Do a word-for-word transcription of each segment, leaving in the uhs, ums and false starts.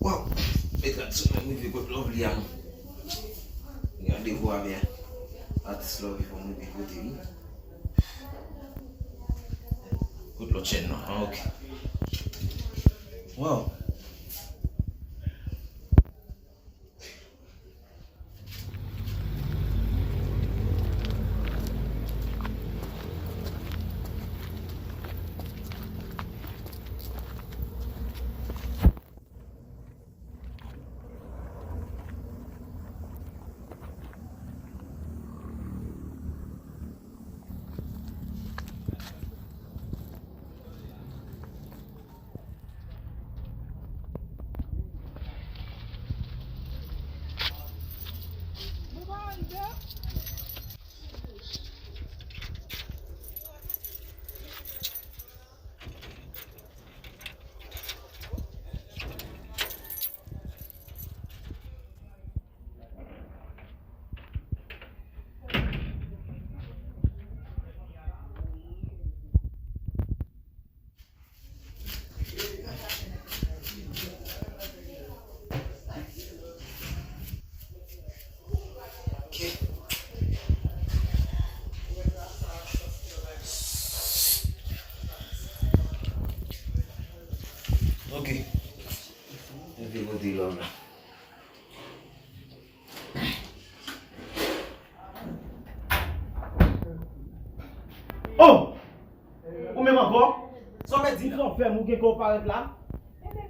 Waw! Mèt Radson menm rive kot Lovely a non. Gen randevou avè atis Lovely, fò m rive kote li. Kot lòt chèn nan? Ah, ok. Waw! Ok. Mete kote lòm la. Oh! Ou menm ankò? Sa w vle di, sa w fè m, ou gen kè w parèt la?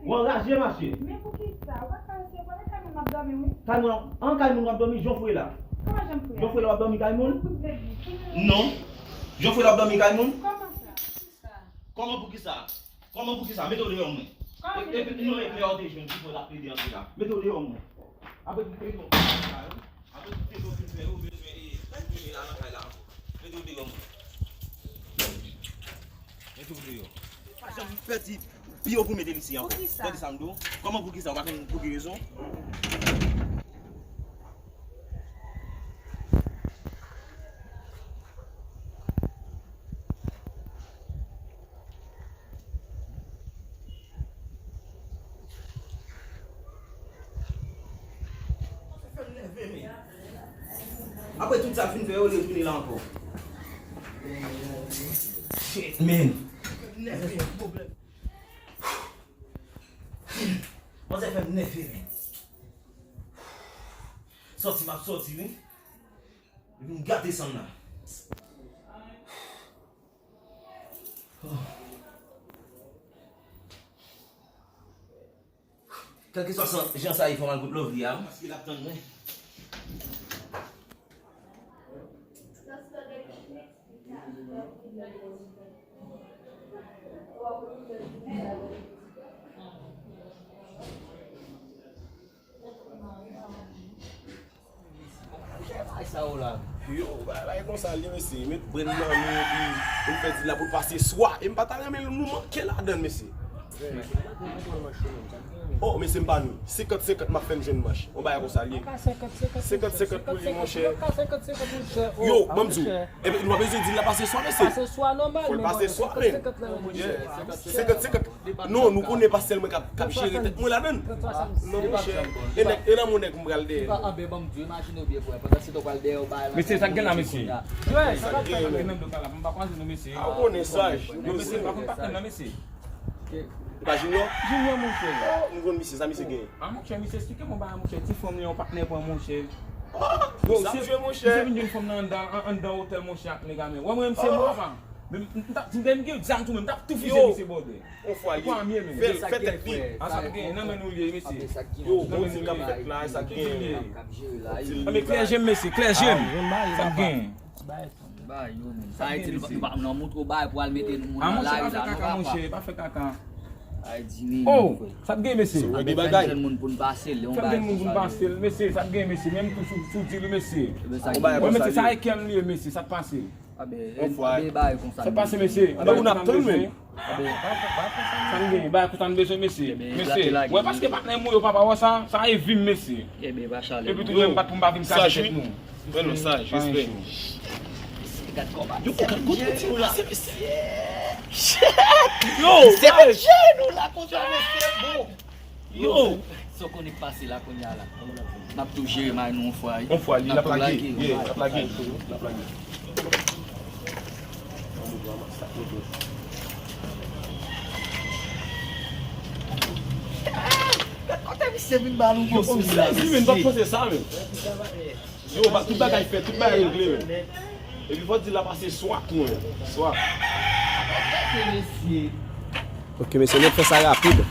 Ou anraje, mache. Men poukisa? Ou pa ka rete, ou pa nan kay moun m ap dòmi, wi. Kay moun, an kay moun w ap dòmi, jan w foure la. Kòman jan m foure la? Jan w foure la w ap dòmi kay moun? Non. Jan w foure la w ap dòmi kay moun? Kòman sa? Kòman poukisa? Kòman poukisa? Mete w deyò mwen. Kòman mete w deyò? E, e, non, e klè w te jwenn ki fò l ap plede antre la. Mete w deyò mwen. Apre tout tento w fin fè yo, apre tout tento w fin fè yo, ou bezwen e, e, la nan kay la ankò. Mete w deyò mwen. Mete w deyò. Pa janm pèdi pye w pou mete l isi ankò. Poukisa? Tande sa m di w. Kòman poukisa? Ou pa konn pou ki rezon? Apre tout sa l fin fè yo, li retounen la ankò. Shit, man. Manzè fè m nève, man. Sòti m ap sòti, wi. Epi m gate sanm nan. Kèlkeswa jan sa ye, fò m al kot Lovely a, wi, paske l ap tann mwen. Yo, bay, bay konsa l ye, mesye. Met brenn nan nou, epi nou fè di la pou l pase swa. E m pa ta renmen nou manke ladann, mesye. Oh, mesye, m pa nou. Senkant senkant, m ap fè n jwenn manch. On bagay konsa l ye. Senkant senkant pou li, monchè. Yo, ban m di w. Epi nou pa bezwen di l la pase swa, mesye. Pase swa nòmal. Fò l pase swa, men. Senkant senkant. Non, nou konnen pa sèl mwen k ap, k ap jere tèt mwen ladann. Non, monchè. E nèg, e nan mon nèg m pral dèyè. Anben, ban m di w, imajine w byen, frè. Pandan se tan w pral dèyè, w bay. Mesye, sa k gen la, mesye? Sa k gen nan do kay la, m pa kwaze nou, mesye. A, ou konnen sa. Non, mesye, m pa konn pa konn nan, mesye. Ou pa Junior? Junior, monchè. Oh, m konn misye, sa misye gen? A, monchè, misye eksplike m yon bagay, monchè. Ti fanm li, yon patnè pran, monchè. Oh, sa misye, misye vin jwenn fanm nan anndan, an-, anndan otèl, monchè, ak nèg a men. Wè, mwen menm se mwa, pa. Men m, m, m, m, m gen zam tou, men m t ap tou fize misye bòdè. Yon fwa li fè l fè tèt li. A, sa k gen nan men nou l ye, mesye. Yo, bon, ti k ap fèt la, sa k gen. Anben, klè je m, mesye, klè je m. Sa k gen. Bay yo, men. Sa vle di, nou pa, nou pa nan moutro bay pou al mete nou moun nan lari la, non, papa. Monchè, pa fè kaka, monchè, pa fè kaka. Ay, di men, oh, frè. Sa k gen, mesye? Anben, fè n jwenn moun pou n pase l, yon bagay konsa. Fè n jwenn moun pou n pase l, mesye, sa k gen, mesye? Menm tou sou, sou di l, mesye. Ebyen, sa k gen. Wi, mesye, sa e kè m li ye, mesye, sa k pase? Anben, anben, bay konsa. Sa k pase, mesye? Anben, ou n ap tann, men. Sa n gen, bay konsa n bezwen, mesye. Mesye, wè, paske patnè m ou yo, papa, wè sa, sa e vi m, mesye. Epi tou, menm pa t pou m pa vin kache tèt nou. Wè nou, saj, respè. Gad kòman. Yo, gad kote ti moun la, se mesye. Yo, se jenou la konsa, mesye, bon. Yo! Sa w konnen k pase la kounye a la. N ap tou jere may nou yon fwa wi. Yon fwa, li, l ap lage. Yeah, l ap lage. L ap lage. Gad kote misye vin ba nou. Yo, m sezi, men, m pa t panse sa, men. Yo, ba, tout bagay fèt, tout bagay regle, men. Epi fò di l ap pase swak, mwen. Swak. Ok, mesye, nou fè sa rapid.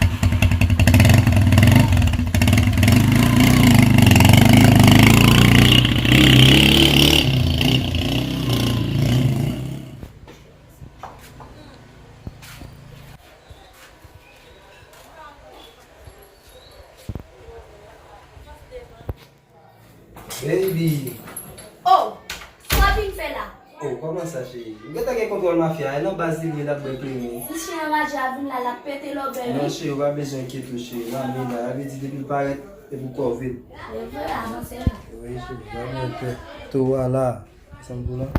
Baby. Oh, sa w vin fè la? Oh, kòman sa, cheri? M gentan gen kontwòl mafya a, e nan baz li ye, l ap bwè kleren. Si chen an raje a vin la, l ap pete lòbèy wi. Non, cheri, ou pa bezwen enkyete w, cheri. Nan men la, sa vle di depi l parèt, epi w kòve l. E vre, avanse non. Wi, cheri, pa gen pè. Towo a la. Sa m di w la?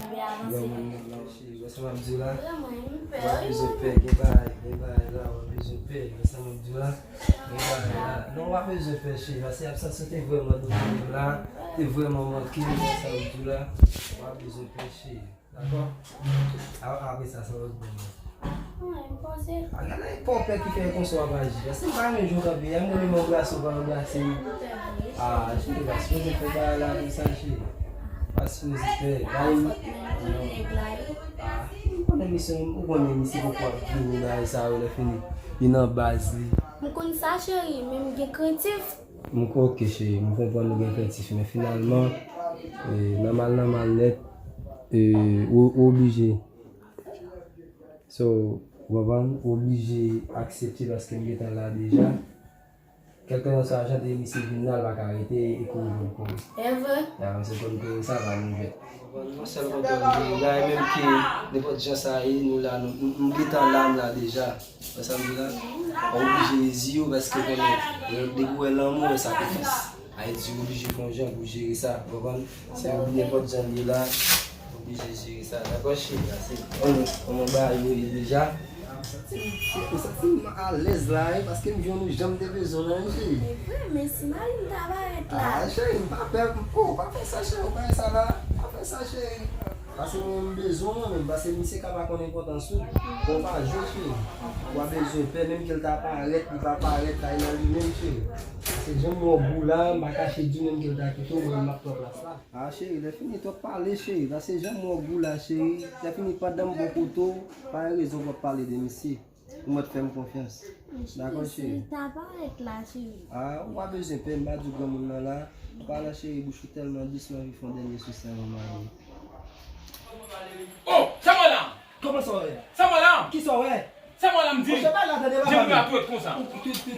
Granmoun nan la, cheri, wè sa m ap di w la? Ou pa bezwen pè, gen bagay, gen bagay la, ou pa bezwen pè, wè sa m ap di w la? Gen bagay la. Non, ou pa bezwen pè, cheri, paske absans ou te vrèman domine m la, te vrèman manke m, wè sa m ap di w la? Ou pa bezwen pè, cheri, dakò? A, apre sa, se yon lòt bagay. Mwen, m panse. A, gade yon pòpè ki fè konsa w ap aji. Paske m pa renmen jan w kanpe a, m renmen m anbrase w, pa anbrase m. A, cheri, pa sipoze fè bagay la konsa, cheri. Pa sipoze fè. Bay m. Non. A, m konnen misye, ou konnen misye poko ap vini bagay sa yo lè fini. Li nan baz li. M konn sa, cheri, men m gen krentif. M, ok, cheri, m konprann ou gen krentif, men finalman, e, nan mal, nan mal nèt, e, ou, ou oblije. So, ou konprann? Ou oblije aksepte paske m gentan la deja. Kèlkeswa jan de misye vin la, l pa ka rete e kouri pou l kouri. E vre? Ya, misye konn kouri sa, pa vin jwèt. Yon sèl konprann, bagay menm ke nenpòt jan sa ye, nou la, nou, m, m gentan la, m la deja. Wè sa m di la? Ou oblije rezi yo paske konnen, depi w wè lanmou, wè sakrifis. Ayiti oblije fè yon jan pou jere sa, ou konprann? Se yon nenpòt jan l ye la, oblije jere sa. Dakò, cheri, la, se yon, yon bagay yo ye deja. M santi m, m santi m alèz la, wi, paske m jwenn ou jan m te bezwen w la, wi, cheri. E vre, men si mari m ta parèt la. A, cheri, m pa pè, oh, pa fè sa, cheri, ou pa fè sa la, pa fè sa, cheri. Paske mwen, m bezwen w, mwen menm, paske misye ka pa konn enpòtans ou. Bon, pa jwe, cheri. Ou pa bezwen pè, menm ke l ta parèt, li pa parèt, sa e nan li menm, cheri. Paske jan m wè w gou la, m pa kache di w menm ke l ta kite w, mwen, m ap pran plas la. A, cheri, lè fini, twòp pale, cheri. Paske jan m wè w gou la, cheri, lè fini, pandan m bò kote w, pa gen rezon pou w ap pale de misye. Ou mèt fè m konfyans. Dakò, cheri? Misye ta parèt la, cheri. A, ou pa bezwen pè, m pa di w granmoun nan la. Pale, cheri, bouch ou tèlman dous, m anvi fè yon dènye sou sèman mari. Oh, sa mwen la! Kòman sa w wè? Sa mwen la! Kisa w wè? Sa mwen la, m di. Monchè, bay la tande, papa. Jan m la twèt konsa. Jan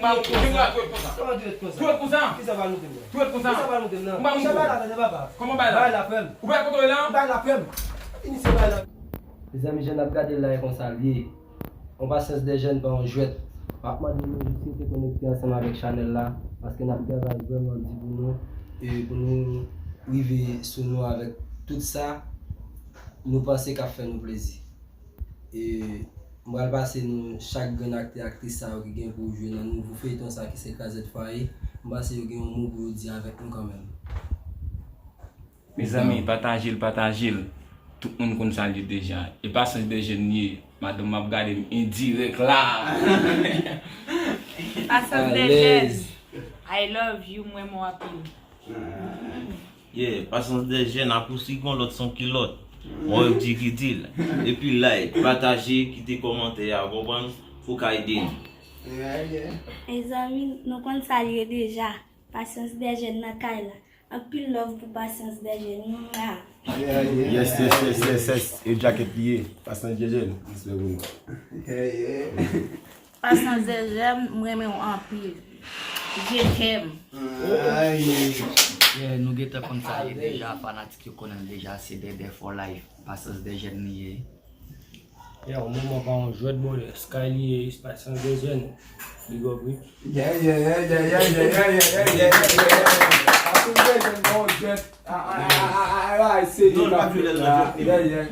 m la twèt konsa. Kòman twèt konsa? Twèt konsa? Kisa w pral moute m nan? Twèt konsa? Kisa w pral moute m nan? Monchè, bay la tande, papa. Kòman bay la? Bay la frè m. Ou bay kote w la? Bay la frè m. Inisye bay la. Mezanmi, jan n ap gade l la, e konsa l ye. On Pasyans dè Jèn pa on jwèt. M ap mande nou jis rete konekte ansanm avèk chanèl la, paske n ap travay vrèman di pou nou, e pou nou rive sou nou avèk tout sa nou panse k ap fè nou plezi. E m pral pase nou chak grenn aktè, aktris sa yo ki gen pou jwe nan nouvo feyton sa ki se Krazèt Fwaye. M panse yo gen yon mo pou yo di avèk nou kanmenm. Mezanmi, pataje l, pataje l. Tout moun konn sa l ye deja. E Pasyans dè Jèn li ye. Madanm m ap gade m an dirèk la. Pasyans dè Jèn. Alèz. I love you, m renmen w anpil. Yeah, Pasyans dè Jèn, akoustik yon lòt son kilòt. Mwen di ki di l. Epi like, pataje, kite kòmantè a, konprann? Pou ka ede n. Yeah, yeah. Mezanmi, nou konn sa l ye deja. Pasyans dè Jèn nan kay la. Anpil love pou Pasyans dè Jèn. Mwa. Yeah, yeah. Yes, yes, yes, yes, yes. E jacket li ye. Pasyans dè Jèn. Respè pou nou. Yeah, yeah. Pasyans dè Jèn, m renmen w anpil. Je t'aime. Ay. Yeah, nou gentan konn sa ye deja, fanatik yo konnen l deja, se Dèdè for life. Pasyans dè Jèn li ye. Yo, moman pa yon jwèt, brother. Sky li ye, Pasyans dè Jèn. Big up, wi. Yeah, yeah, yeah. Pasyans dè Jèn pa yon jwèt. A, a, a, a, a, a, serye. Non, l pa vle l nan jwèt li. Yeah, yeah.